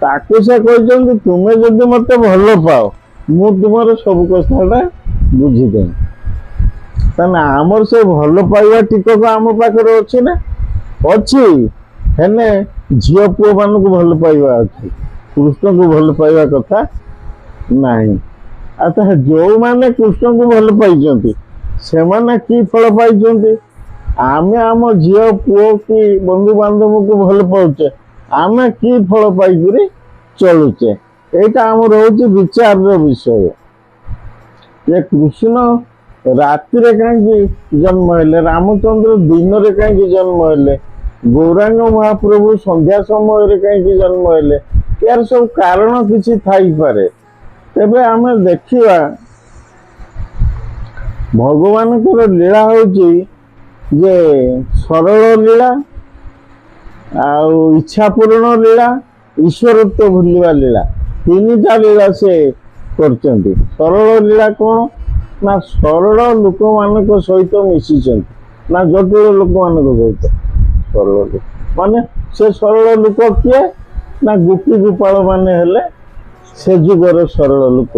ତାକୁ ସେ କହିଛନ୍ତି ତୁମେ ଯଦି ମତେ ଭଲ ପାଅ, ମୁଁ ତୁମର ସବୁ କଥାଟା ବୁଝିଦେବି। ତାହେଲେ ଆମର ସେ ଭଲ ପାଇବା ଟିକକ ଆମ ପାଖରେ ଅଛି ନା? ଅଛି, ହେଲେ ଝିଅ ପୁଅ ମାନଙ୍କୁ ଭଲ ପାଇବା ଅଛି, କୃଷ୍ଣଙ୍କୁ ଭଲ ପାଇବା କଥା ନାହିଁ। ଆଉ ତାହେଲେ ଯୋଉମାନେ କୃଷ୍ଣଙ୍କୁ ଭଲ ପାଇଛନ୍ତି ସେମାନେ କି ଫଳ ପାଇଛନ୍ତି? ଆମେ ଆମ ଝିଅ ପୁଅ କି ବନ୍ଧୁବାନ୍ଧବକୁ ଭଲ ପାଉଛେ, ଆମେ କି ଫଳ ପାଇକିରି ଚଳୁଛେ? ଏଇଟା ଆମର ହଉଛି ବିଚାରର ବିଷୟ। ଯେ କୃଷ୍ଣ ରାତିରେ କାହିଁକି ଜନ୍ମ ହେଲେ, ରାମଚନ୍ଦ୍ର ଦିନରେ କାହିଁକି ଜନ୍ମ ହେଲେ, ଗୌରାଙ୍ଗ ମହାପ୍ରଭୁ ସନ୍ଧ୍ୟା ସମୟରେ କାହିଁକି ଜନ୍ମ ହେଲେ, ଏହାର ସବୁ କାରଣ କିଛି ଥାଇପାରେ। ତେବେ ଆମେ ଦେଖିବା ଭଗବାନଙ୍କର ଲୀଳା ହଉଛି ଯେ ସରଳ ଲୀଳା, ଆଉ ଇଚ୍ଛା ପୂରଣ ଲୀଳା, ଈଶ୍ୱରତ୍ୱ ଭୁଲିବା ଲୀଳା, ତିନିଟା ଲୀଳା ସେ କରିଛନ୍ତି। ସରଳ ଲୀଳା କଣ ନା ସରଳ ଲୋକମାନଙ୍କ ସହିତ ମିଶିଛନ୍ତି ନା ଜଟିଳ ଲୋକମାନଙ୍କ ସହିତ? ସରଳ ଲୋକ ମାନେ ସେ ସରଳ ଲୋକ କିଏ ନା ଗୋପୀ ଗୋପାଳ ମାନେ ହେଲେ ସେ ଯୁଗର ସରଳ ଲୋକ।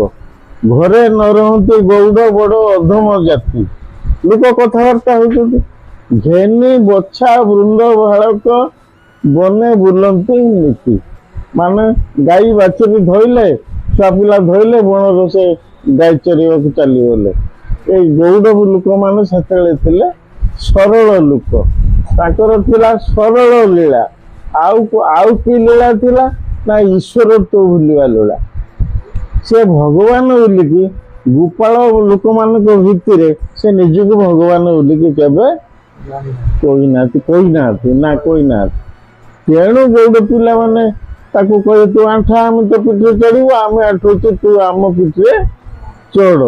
ଘରେ ନ ରହନ୍ତି ଗୌଡ଼ ବଡ଼ ଅଧମ ଜାତି ଲୋକ କଥାବାର୍ତ୍ତା ହଉଛନ୍ତି। ଘେନି ବଛା ବୃନ୍ଦ ବାଳକ ବନେ ବୁଲନ୍ତି ନୀତି, ମାନେ ଗାଈ ବାଛୁରୀ ଧୋଇଲେ, ଛୁଆ ପିଲା ଧୋଇଲେ, ବଣରୁ ସେ ଗାଈ ଚରେଇବାକୁ ଚାଲିଗଲେ। ଏଇ ଗୌଡ଼ ଲୋକମାନେ ସେତେବେଳେ ଥିଲେ ସରଳ ଲୋକ, ତାଙ୍କର ଥିଲା ସରଳ ଲୀଳା। ଆଉ କି ଲୀଳା ଥିଲା ନା ଈଶ୍ୱରତ୍ୱ ଭୁଲିବା ଲୀଳା। ସେ ଭଗବାନ ବୋଲିକି ଗୋପାଳ ଲୋକମାନଙ୍କ ଭିତରେ ସେ ନିଜକୁ ଭଗବାନ ବୋଲିକି କେବେ କହିନାହାନ୍ତି ନା କହିନାହାନ୍ତି। ତେଣୁ ଗୌଡ଼ ପିଲାମାନେ ତାକୁ କହିବେ ତୁ ଆଣ୍ଠା, ଆମେ ତୋ ପିଠିରେ ଚଢିବୁ, ଆମେ ଆଣ୍ଠଉଛୁ ତୁ ଆମ ପିଠିରେ ଚଢ।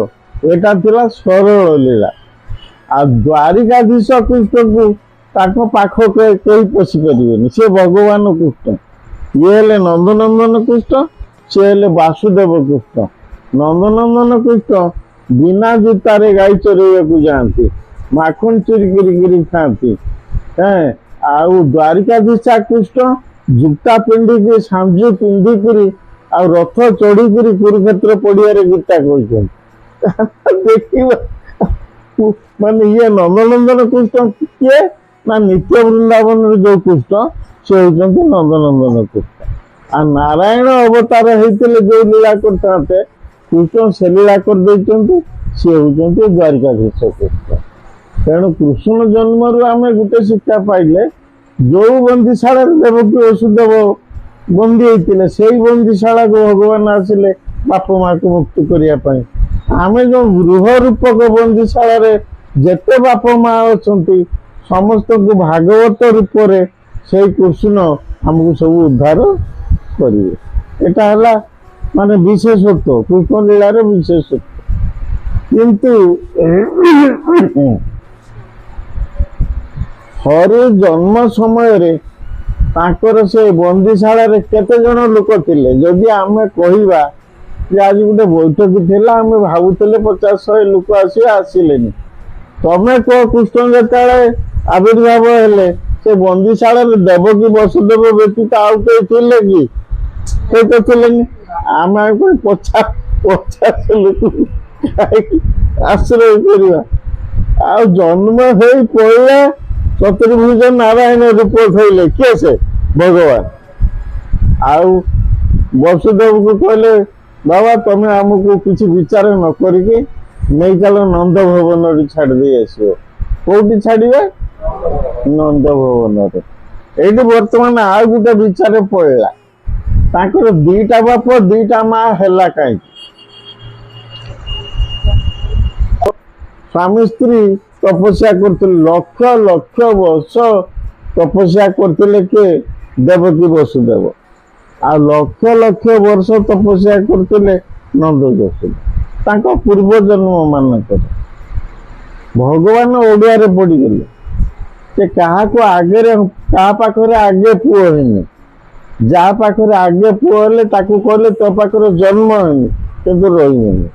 ଏଟା ଥିଲା ସରଳ ଲୀଳା। ଆଉ ଦ୍ୱାରିକାଧୀଶ କୃଷ୍ଣକୁ ତାଙ୍କ ପାଖ କେହି ପଶି ପାରିବେନି, ସେ ଭଗବାନ କୃଷ୍ଣ। ଇଏ ହେଲେ ନନ୍ଦନନ୍ଦନ କୃଷ୍ଣ, ସେ ହେଲେ ବାସୁଦେବ କୃଷ୍ଣ। ନନ୍ଦନନ୍ଦନ କୃଷ୍ଣ ବିନା ଜୁତାରେ ଗାଈ ଚରେଇବାକୁ ଯାଆନ୍ତି, ମାଖନ ଚୋରି କରି କରି ଖାଆନ୍ତି। ଆଉ ଦ୍ୱାରିକାଧୀଶ କୃଷ୍ଣ ଜୁତା ପିନ୍ଧିକି, ସାଞ୍ଜୁ ପିନ୍ଧିକିରି ଆଉ ରଥ ଚଢିକିରି କୁରୁକ୍ଷେତ୍ର ପଡିଆରେ ଗୀତା କହିଛନ୍ତି। ଦେଖିବା ମାନେ ଇଏ ନନ୍ଦନନ୍ଦନ କୃଷ୍ଣ କିଏ ନା ନିତ୍ୟ ବୃନ୍ଦାବନରେ ଯୋଉ କୃଷ୍ଣ ସେ ହଉଛନ୍ତି ନନ୍ଦନନ୍ଦନ କୃଷ୍ଣ। ଆଉ ନାରାୟଣ ଅବତାର ହେଇଥିଲେ ଯୋଉ ଲୀଳା କରିଥାନ୍ତେ, କୃଷ୍ଣ ସେ ଲୀଳା କରିଦେଇଛନ୍ତି, ସିଏ ହଉଛନ୍ତି ଦ୍ୱାରିକାଧୀଶ କୃଷ୍ଣ। ତେଣୁ କୃଷ୍ଣ ଜନ୍ମରୁ ଆମେ ଗୋଟେ ଶିକ୍ଷା ପାଇଲେ, ଯୋଉ ବନ୍ଦିଶାଳାରେ ଦେବକୀ ବସୁଦେବ ବନ୍ଦୀ ହେଇଥିଲେ, ସେଇ ବନ୍ଦିଶାଳାକୁ ଭଗବାନ ଆସିଲେ ବାପ ମାକୁ ମୁକ୍ତି କରିବା ପାଇଁ। ଆମେ ଯୋଉ ଗୃହ ରୂପକ ବନ୍ଦିଶାଳାରେ ଯେତେ ବାପ ମା ଅଛନ୍ତି ସମସ୍ତଙ୍କୁ ଭାଗବତ ରୂପରେ ସେଇ କୃଷ୍ଣ ଆମକୁ ସବୁ ଉଦ୍ଧାର କରିବେ। ଏଟା ହେଲା ମାନେ ବିଶେଷତ୍ୱ, କୃଷ୍ଣ ଲୀଳାର ବିଶେଷତ୍ୱ। କିନ୍ତୁ ହରି ଜନ୍ମ ସମୟରେ ତାଙ୍କର ସେ ବନ୍ଦିଶାଳାରେ କେତେ ଜଣ ଲୋକ ଥିଲେ? ଯଦି ଆମେ କହିବା ଯେ ଆଜି ଗୋଟେ ବୈଠକ ଥିଲା, ଆମେ ଭାବୁଥିଲେ 50-100 ଲୋକ ଆସିବେ, ଆସିଲେନି। ତମେ କୁହ, କୃଷ୍ଣ ଯେତେବେଳେ ଆବିର୍ଭାବ ହେଲେ ସେ ବନ୍ଦିଶାଳାରେ ଦେବକୀ ବସୁଦେବ ବ୍ୟତୀତ ଆଉ କେହି ଥିଲେ କି? କେହି ତ ଥିଲେନି। ଆମେ ଆଉ କଣ 50 ଲୋକ କାହିଁକି ଆଶ୍ରୟ କରିବା? ଆଉ ଜନ୍ମ ହେଇ ପଡ଼ିଲା ଚତୁର୍ଭୁଜ ନାରାୟଣ ରୂପ ଧଇଲେ, କିଏ ସେ? ଭଗବାନ। ଆଉ ବସୁଦେବକୁ କହିଲେ ବାବା ତମେ ଆମକୁ କିଛି ବିଚାର ନ କରିକି ନେଇ ଚାଲ ନନ୍ଦ ଭବନରେ ଛାଡ଼ି ଦେଇ ଆସିବ। କୋଉଠି ଛାଡ଼ିବେ? ନନ୍ଦ ଭବନରେ। ଏଇଠି ବର୍ତ୍ତମାନ ଆଉ ଗୋଟେ ବିଚାର ପଡ଼ିଲା, ତାଙ୍କର ଦିଟା ବାପ ଦିଟା ମା ହେଲା କାହିଁକି? ସ୍ୱାମୀ ସ୍ତ୍ରୀ ତପସ୍ୟା କରୁଥିଲେ, ଲକ୍ଷ ଲକ୍ଷ ବର୍ଷ ତପସ୍ୟା କରୁଥିଲେ କିଏ? ଦେବକୀ ବସୁଦେବ। ଆଉ ଲକ୍ଷ ଲକ୍ଷ ବର୍ଷ ତପସ୍ୟା କରୁଥିଲେ ନନ୍ଦ ଯଶୋଦା, ତାଙ୍କ ପୂର୍ବ ଜନ୍ମ ମାନଙ୍କରେ। ଭଗବାନ ଓଡ଼ିଆରେ ପଡ଼ିଗଲେ ଯେ ସେ କାହାକୁ ଆଗରେ, କାହା ପାଖରେ ଆଗେ ପୁଅ ହେଇନି। ଯାହା ପାଖରେ ଆଗେ ପୁଅ ହେଲେ ତାକୁ କହିଲେ ତୋ ପାଖରେ ଜନ୍ମ ହେଇନି, କିନ୍ତୁ ରହିବନି।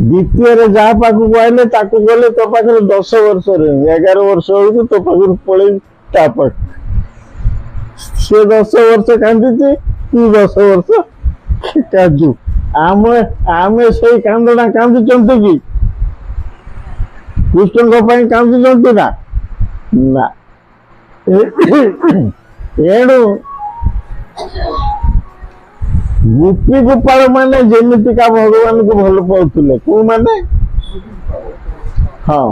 ଦ୍ୱିତୀୟରେ ଯାହା ପାଖକୁ ଆଇଲେ ତାକୁ କହିଲେ ତୋ ପାଖରେ 10 ବର୍ଷ ରହିନି, 11 ବର୍ଷ ବେଳକୁ ତୋ ପାଖରୁ ପଳେଇ ତା ପାଖକୁ। ସେ 10 ବର୍ଷ କାନ୍ଦିଛି, ତୁ 10 ବର୍ଷ କାନ୍ଦୁ। ଆମେ ସେଇ କାନ୍ଦଣା କାନ୍ଦୁଛନ୍ତି କି? କୃଷ୍ଣଙ୍କ ପାଇଁ କାନ୍ଦୁଛନ୍ତି ନା? ନା। ଏଣୁ ଗୋପୀ ଗୋପାଳ ମାନେ ଯେମିତିକା ଭଗବାନଙ୍କୁ ଭଲ ପାଉଥିଲେ, କୋଉମାନେ? ହଁ,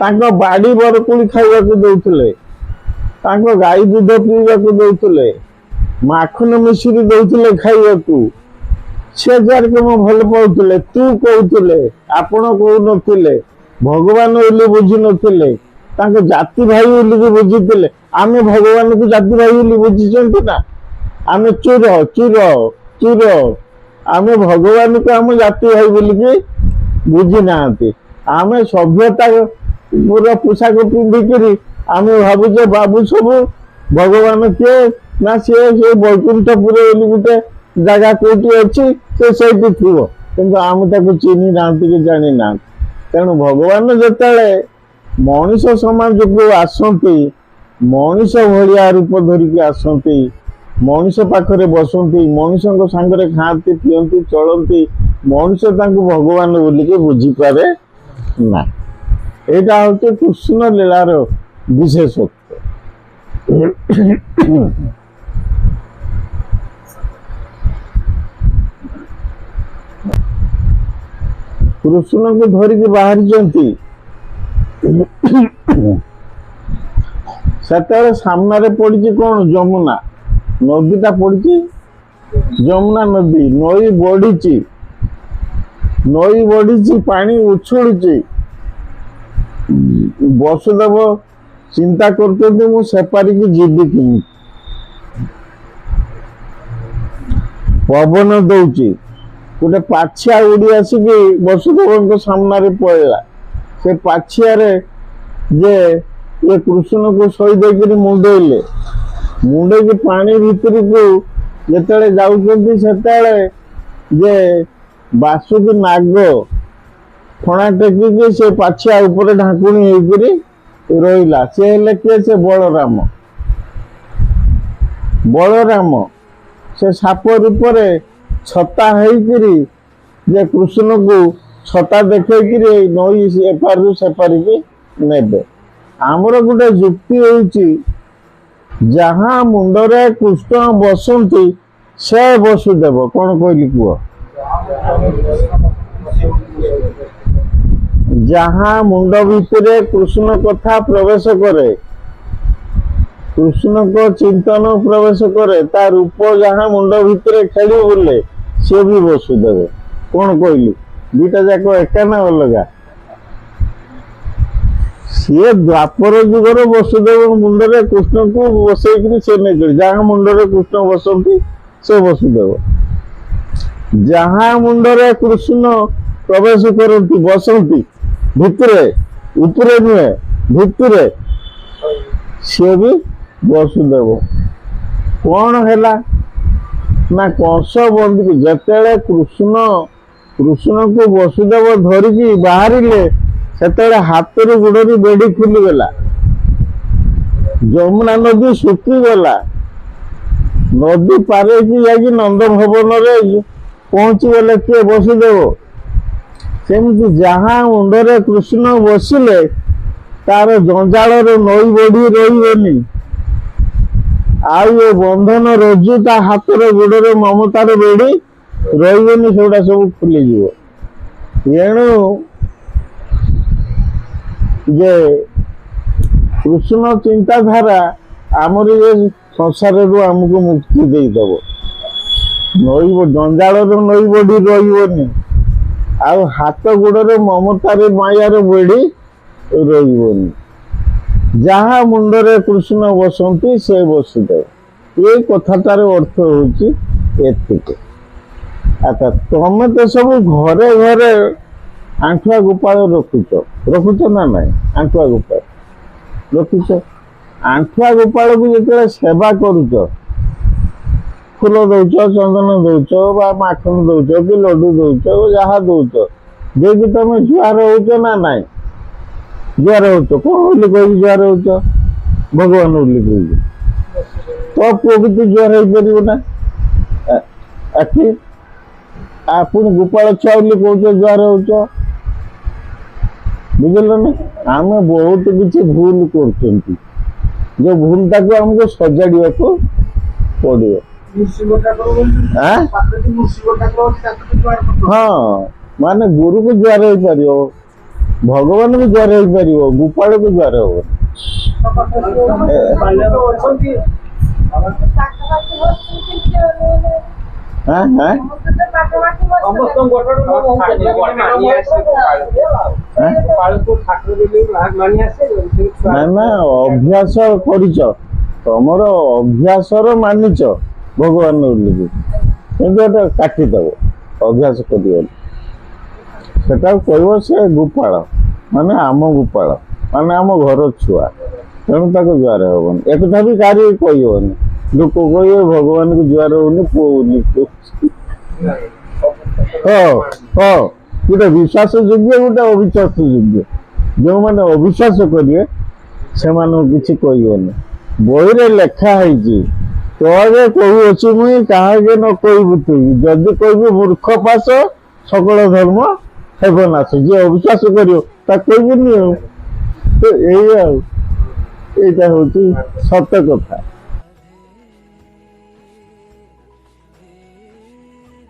ତାଙ୍କ ବାଡି ବରକୋଳି ଖାଇବାକୁ ଦଉଥିଲେ, ତାଙ୍କ ଗାଈ ଦୁଧ ପିଇବାକୁ ଦଉଥିଲେ, ମାଖନ ମିଶ୍ରି ଦଉଥିଲେ ଖାଇବାକୁ। ସେ ଯେରକମ ଭଲ ପାଉଥିଲେ, ତୁ କହୁଥିଲେ, ଆପଣ କହୁନଥିଲେ, ଭଗବାନ ବୋଲି ବୁଝି ନଥିଲେ, ତାଙ୍କ ଜାତି ଭାଇ ବୋଲିକି ବୁଝିଥିଲେ। ଆମେ ଭଗବାନଙ୍କୁ ଜାତି ଭାଇ ବୋଲି ବୁଝିଛନ୍ତି ନା? ଆମେ ଚୁର ଚୁର ଚୁର। ଆମେ ଭଗବାନଙ୍କୁ ଆମ ଜାତି ଭାଇ ବୋଲିକି ବୁଝି ନାହାନ୍ତି। ଆମେ ସଭ୍ୟତା ପୁରା ପୋଷାକ ପିନ୍ଧିକିରି ଆମେ ଭାବୁଛେ ବାବୁ ସବୁ ଭଗବାନ କିଏ ନା ସିଏ ସେ ବୈକୁଣ୍ଠପୁର ବୋଲି ଗୋଟେ ଜାଗା କୋଉଠି ଅଛି, ସେ ସେଇଠି ଥିବ, କିନ୍ତୁ ଆମେ ତାକୁ ଚିହ୍ନି ନାହାନ୍ତି କି ଜାଣି ନାହାନ୍ତି। ତେଣୁ ଭଗବାନ ଯେତେବେଳେ ମଣିଷ ସମାଜକୁ ଆସନ୍ତି, ମଣିଷ ଭଳିଆ ରୂପ ଧରିକି ଆସନ୍ତି, ମଣିଷ ପାଖରେ ବସନ୍ତି, ମଣିଷଙ୍କ ସାଙ୍ଗରେ ଖାଆନ୍ତି, ପିଅନ୍ତି, ଚଳନ୍ତି, ମଣିଷ ତାଙ୍କୁ ଭଗବାନ ବୋଲିକି ବୁଝିପାରେ ନା। ଏଇଟା ହଉଛି କୃଷ୍ଣ ଲୀଳାର ବିଶେଷତ୍ୱ। କୃଷ୍ଣଙ୍କୁ ଧରିକି ବାହାରିଛନ୍ତି, ସେତେବେଳେ ସାମ୍ନାରେ ପଡିଛି କଣ? ଯମୁନା ନଦୀଟା ପଡିଛି, ଯମୁନା ନଦୀ। ନଈ ବଢିଛି, ନଈ ବଢିଛି, ପାଣି ଉଛୁଳୁଛି। ବସୁଦେବ ଚିନ୍ତା କରୁଛନ୍ତି ମୁଁ ସେପାରିକି ଯିବି କେମିତି? ପବନ ଦଉଛି, ଗୋଟେ ପାଛିଆ ଉଡି ଆସିକି ବସୁଦେବଙ୍କ ସାମ୍ନାରେ ପଡିଲା। ସେ ପାଛିଆରେ ଯେ ଇଏ କୃଷ୍ଣକୁ ଶୋଇ ଦେଇକିରି ମୁଣ୍ଡେଇଲେ, ମୁଣ୍ଡେଇକି ପାଣି ଭିତରକୁ ଯେତେବେଳେ ଯାଉଛନ୍ତି, ସେତେବେଳେ ଯେ ବାସୁକି ନାଗ ଫଣା ଟେକିକି ସେ ପାଛିଆ ଉପରେ ଢାଙ୍କୁଣୀ ହେଇକିରି ରହିଲା। ସେ ହେଲେ କିଏ? ସେ ବଳରାମ। ବଳରାମ ସେ ସାପ ରୂପରେ ଛତା ହେଇକିରି ଯେ କୃଷ୍ଣକୁ ଛତା ଦେଖେଇକିରି ନଈ ଏପାରରୁ ସେପାରିକି ନେବେ। ଆମର ଗୋଟେ ଯୁକ୍ତି ହେଉଛି, ଯାହା ମୁଣ୍ଡରେ କୃଷ୍ଣ ବସନ୍ତି ସେ ବସୁଦେବ। କଣ କହିଲି କୁହ? ଯାହା ମୁଣ୍ଡ ଭିତରେ କୃଷ୍ଣ କଥା ପ୍ରବେଶ କରେ, କୃଷ୍ଣଙ୍କ ଚିନ୍ତନ ପ୍ରବେଶ କରେ, ତା ରୂପ ଯାହା ମୁଣ୍ଡ ଭିତରେ ଖେଳି ବୁଲେ, ସିଏ ବି ବସୁଦେବ। କଣ କହିଲି? ଦିଟା ଯାକ ଏକା ନା ଅଲଗା? ସିଏ ଦ୍ୱାପର ଯୁଗର ବସୁଦେବ ମୁଣ୍ଡରେ କୃଷ୍ଣଙ୍କୁ ବସେଇକିରି ସେ ନେଇକରି, ଯାହା ମୁଣ୍ଡରେ କୃଷ୍ଣ ବସନ୍ତି ସେ ବସୁଦେବ। ଯାହା ମୁଣ୍ଡରେ କୃଷ୍ଣ ପ୍ରବେଶ କରନ୍ତି, ବସନ୍ତି ଭିତରେ, ଉପରେ ନୁହେଁ, ଭିତରେ, ସିଏ ବି ବସୁଦେବ। କଣ ହେଲା ନା, କଂସ ବନ୍ଦୀ ଯେତେବେଳେ କୃଷ୍ଣକୁ ବସୁଦେବ ଧରିକି ବାହାରିଲେ, ସେତେବେଳେ ହାତରୁ ଗୋଡରୁ ବେଡି ଖୋଲିଗଲା, ଯମୁନା ନଦୀ ଶୁଖିଗଲା, ନଦୀ ପାରେଇକି ଯାଇକି ନନ୍ଦ ଭବନରେ ପହଞ୍ଚିଗଲେ କିଏ? ବସୁଦେବ। ସେମିତି ଯାହା ମୁଣ୍ଡରେ କୃଷ୍ଣ ବସିଲେ ତାର ଜଞ୍ଜାଳର ନଈ ବଢି ରହିବନି, ଆଉ ଏ ବନ୍ଧନ ରଜୁ ତା ହାତର ଗୋଡରେ ମମତାର ବେଡି ରହିବନି, ସେଗୁଡା ସବୁ ଖୋଲିଯିବ। ଏଣୁ ଯେ କୃଷ୍ଣ ଚିନ୍ତାଧାରା ଆମର ଏ ସଂସାରରୁ ଆମକୁ ମୁକ୍ତି ଦେଇଦବ। ନଈ ଜଞ୍ଜାଳର ନଈ ବଢି ରହିବନି, ଆଉ ହାତ ଗୋଡରେ ମମତାରେ ମାୟାର ବେଡି ରହିବନି। ଯାହା ମୁଣ୍ଡରେ କୃଷ୍ଣ ବସନ୍ତି ସେ ବସୁଦେବ। ଏଇ କଥାଟାର ଅର୍ଥ ହଉଛି ଏତିକି। ଆଚ୍ଛା, ତମେ ତ ସବୁ ଘରେ ଘରେ ଆଣ୍ଠୁଆ ଗୋପାଳ ରଖୁଛ, ରଖୁଛ ନା ନାଇଁ? ଆଣ୍ଠୁଆ ଗୋପାଳ ରଖିଛ। ଆଣ୍ଠୁଆ ଗୋପାଳକୁ ଯେତେବେଳେ ସେବା କରୁଛ, ଫୁଲ ଦଉଛ, ଚନ୍ଦନ ଦଉଛ ବା ମାଖନ ଦଉଛ କି ଲଡୁ ଦଉଛ, ଯାହା ଦଉଛ ଦେଇକି ତମେ ଜୁହାର ହଉଛ ନା ନାଇଁ? ଜୁହାର ହଉଛ କଣ ବୋଲି କହିକି ଜୁହାର ହଉଛ? ଭଗବାନ ବୋଲି କହିକି। ତୋ ପୁଅକୁ ତୁ ଜୁହାର ହେଇପାରିବୁ ନା ଏଠି? ଆପଣ ଗୋପାଳ ଛୁଆ ବୋଲି କହୁଛ, ଜୁହାର ହଉଛ, ବୁଝିଲ ନା? ଆମେ ବହୁତ କିଛି ଭୁଲ କରୁଛନ୍ତି, ଯୋଉ ଭୁଲଟାକୁ ଆମକୁ ସଜାଡ଼ିବାକୁ ପଡିବ। ନୃସିଂହ ଠାକୁର ବୋଲି ଆଁ? ପାଖରେ ଯୋଉ ନୃସିଂହ ଠାକୁର ଅଛି, ତାକୁ ତ ଜୁହାର କରୁଛନ୍ତି। ହଁ, ମାନେ ଗୁରୁକୁ ଜୁହାର ହେଇପାରିବ, ଭଗବାନକୁ ଜୁହାର ହେଇପାରିବ, ଗୋପାଳକୁ ଜୁହାର ହବନି। ଅଛନ୍ତି। ପାଖାପାଖି ବସୁଛନ୍ତି କି? ଆଁ ଆଁ ସମସ୍ତେ ତ ପାଖାପାଖି ବସୁଛନ୍ତି। ସମସ୍ତଙ୍କ ମାନି ଆସେ। ଆଁ? ଗୋପାଳକୁ ଠାକୁର ବୋଲି ମାନି ଆସେ। ନା ନା, ଅଭ୍ୟାସ କରିଛ, ତମର ଅଭ୍ୟାସର ମାନିଛ ଭଗବାନ ବୋଲିକି, କିନ୍ତୁ ଏଟା କାଟିଦବ, ଅଭ୍ୟାସ କରିବନି। ସେଟାକୁ କହିବ ସେ ଗୋପାଳ ମାନେ ଆମ ଗୋପାଳ, ମାନେ ଆମ ଘର ଛୁଆ, ତେଣୁ ତାକୁ ଜୁହାର ହବନି। ଏକଥା ବି କାହାରି କହିବନି, ଲୋକ କହିବେ ଭଗବାନକୁ ଜୁହାର ହଉନି, ପୁଅ ବୋଲି କହୁଛି। ହଁ ହଁ, ଗୋଟେ ବିଶ୍ୱାସ ଯୋଗ୍ୟ, ଗୋଟେ ଅବିଶ୍ୱାସ ଯୋଗ୍ୟ। ଯେଉଁମାନେ ଅବିଶ୍ୱାସ କରିବେ ସେମାନଙ୍କୁ କିଛି କହିବନି। ବହିରେ ଲେଖା ହେଇଛି, ତୋରେ କହୁଅଛି ମୁଇଁ କାହାକେ ନ କହିବୁ ତୁଇ, ଯଦି କହିବୁ ମୂର୍ଖ ପାଶ, ସକଳ ଧର୍ମ ହେବ ନାଶ। ଯିଏ ଅବିଶ୍ୱାସ କରିବ ତାକୁ କହିବୁନି। ଆଉ ତ ଏଇ ଆଉ ଏଇଟା ହଉଛି ସତ କଥା।